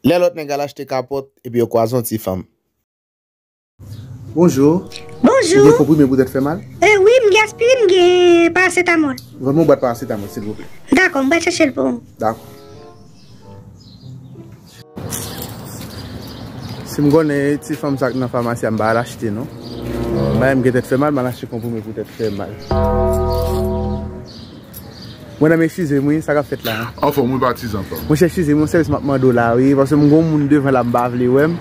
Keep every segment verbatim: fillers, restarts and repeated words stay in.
Lè lòt nèg al achte kapòt, epi yo kwaze yon ti fanm. Bonjou. Bonjou. Ou gen konprime pou tèt fè mal? Eh wi, m gen aspirin, m gen parasetamòl. Vann mwen yon bwat parasetamòl, silvouplè. Dakò, m pral chèche l pou ou. Dakò. Si m konnen ti fanm sa k nan famasi a, m pa al achte non. M pa menm gen tèt fè mal, m al achte konprime pou tèt fè mal. Medam, eskize m wi, sa k ap fèt la? Anfòm wi, patizan pa m. Monchè, eskize m, yon sèvis m ap mande w la wi, paske m gon moun devan la, m pa vle wè m.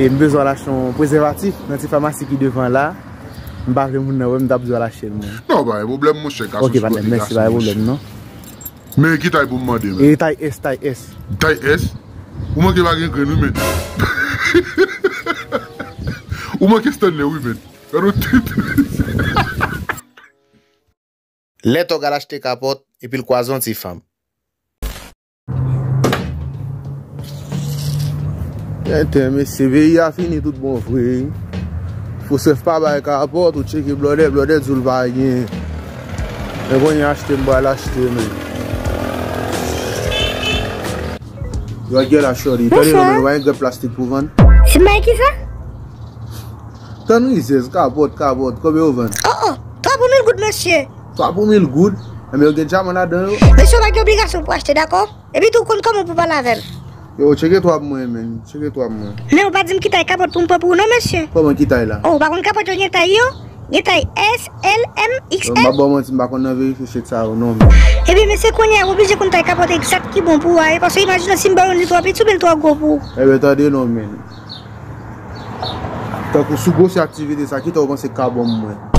E m bezwen al achte yon prezèvatif nan ti famasi ki devan la. M pa vle moun nan wè m, m t ap di w al achte l mwen. Non, pa gen pwoblèm, monchè, gason sou obligasyon. Ok, patnè, mèsi, pa gen pwoblèm non. Men ki tay pou m mande, men? E tay S, tay S. Tay S? Ou manke pa gen grenn wi, men. Ou manke Stanley wi, men. Gade yon tèt. Lè tòg al achte kapòt, epi l kwaze yon ti fanm. Tenten, mesye, peyi a fini tout bon vre. Fosèf pa bay kapòt, ou tcheke blòdè, blòdè di w l pa gen. Men kounye a achte, m pral achte, men. Yo, gèl la, shorty. Tande non, men, nou pa gen grèp plastik pou vann. Se may ki sa? Tann rizèz, kapòt, kapòt, konbyen yo vann? Oh, oh, twa pou mil goud, mesye. Twa pou mil goud? Enben, yo gen dyaman ladan yo. Mesye, w pa gen obligasyon pou achte, dakò? Epi tou, w konn kòman pou pale avè m. Yo, tcheke twa pou mwen, men. Tcheke twa pou mwen. Men ou pa di m ki tay kapòt pou m pran pou ou, non, mesye. Kòman ki tay la? Oh, ou pa konn kapòt yo gen tay yo? Gen tay S, L, M, X L. Yo, m pa ba w manti, m pa konn nan verifye shit sa yo, non, men. Ebyen, mesye, kounye a, ou oblije konn tay kapòt egzak ki bon pou ou a, wi, paske imajine si m ba w youn li twò piti oubyen li twò gwo pou ou. Enben, tande non, men. Tankou sou gwosè aktivite sa, ki tan ou panse k ka bon pou mwen?